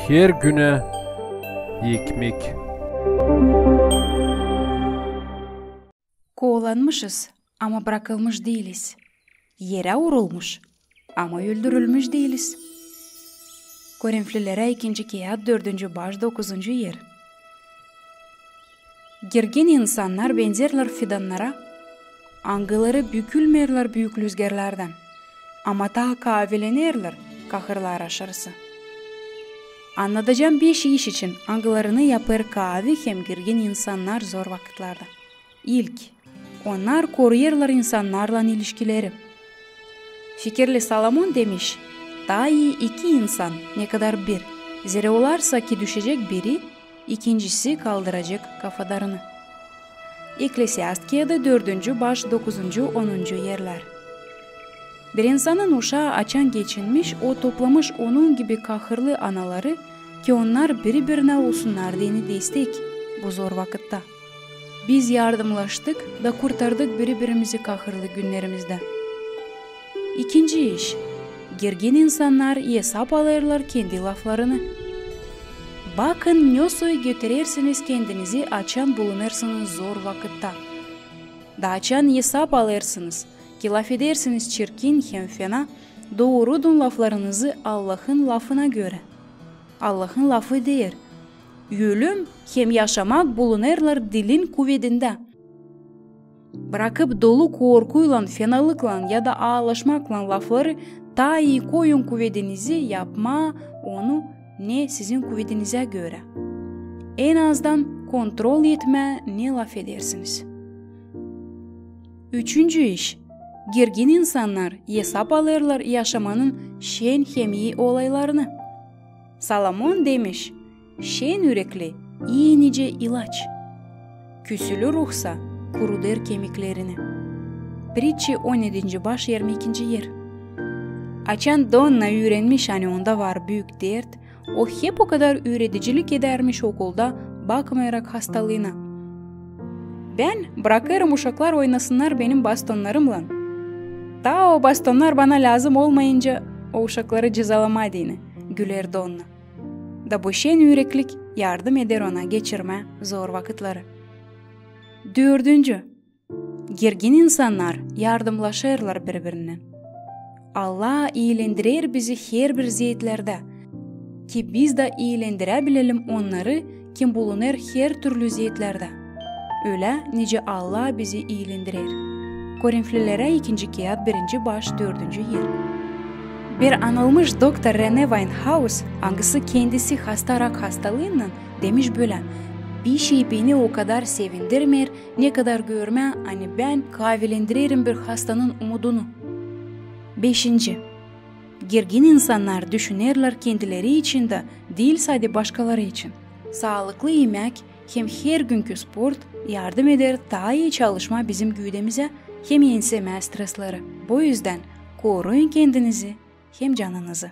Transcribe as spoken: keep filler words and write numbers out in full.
Her günä ekmek. Koolanmışız, ama brakılmış diiliz. Erä urulmuş, ama öldürülmüş diiliz. Korinflilerä ikinci kiyat, dördüncü baş, dokuzuncu er. Girgin insannar benzerlär fidannara, angıları bükülmeerlär büük lüzgärlärdän, ama taa kaavilenerlär kahırlar aşırısı. Annadacam beş iş için, angılarını yapêr kaavi hem girgin insannar zor vakıtlarda. İlk, onnar koruyêrlar insannarlan ilişkileri. Fikirli Salomon demiş: taa ii iki insan, nekadar bir, zerä olarsa ki düşecek biri, ikincisi kaldıracek kafadarını. Ekklesiast kiyadı, dördüncü baş, dokuzuncu, onuncu erlär. Bir insanın uşaa açan geçinmiş, o toplamış onun gibi kahırlı anaları, ki onnar biri-birinä olsunnar deyni destek bu zor vakıtta. Biz yardımlaştık da kurtardık biri-birimizi kahırlı günnerimizdä. İkinci iş. Girgin insannar esap alêrlar kendi laflarını. Bakın, nesoy göterersiniz kendinizi, açan bulunêrsınız zor vakıtta. Da açan esap alêrsınız, ki lafedersiniz çirkin hem fena, doorudun laflarınızı Allahın lafına görä. Allahın lafı deer: ölüm hem yaşamak bulunêrlar dilin kuvedindä. Brakıp dolu korkuylan, fenalıklan ya da aalaşmaklan lafları, taa ii koyun kuvedinizi yapmaa onu ne sizin kuvedinizä görä. En azdan kontrol etmää, ne lafedersiniz. Üçüncü iş. Girgin insannar esap alêrlar yaşamanın şen hem ii olaylarını. Salomon demiş: şen ürekli ii nicä ilaç. Küsülü ruhsa kurudêr kemiklerini. Pritçi, on edinci baş, irmi ikinci er. Açan Donna üürenmiş, ani onda var büük dert, o hep okadar üüredicilik edärmiş okulda, bakmayarak hastalıına. Bän brakêrım uşaklar oynasınnar benim bastonnarımlan. Taa o bastonnar bana lääzım olmayınca o uşakları cezalamaa deyni, güler Donna. Da bu şen üreklik yardım eder ona geçirmää zor vakıtları. Dördüncü. Girgin insannar yardımlaşêrlar biri-birinnän. Allah iilendirer bizi herbir zeetlerdä, ki biz dä iilendirä bilelim onnarı, kim bulunêr hertürlü zeetlerdä, ölä nicä Allah bizi iilendirer. Korinflilerä ikinci kiyat, birinci baş, dördüncü er. Bir anılmış doktor Rene Vaynhaus, angısı kendisi hasta rak hastalıınnan, demiş bölä: bişey beni okadar sevindirmeer, nekadar görmää, ani bän kaavilendirerim bir hastanın umudunu. Beşinci. Girgin insannar düşünerlär kendileri için dä diil sade başkaları için. Saalıklı imäk hem hergünkü sport yardım eder taa ii çalışmaa bizim güüdämizä hem ensemää stresleri. Bu üzdän koruyun kendinizi hem canınızı.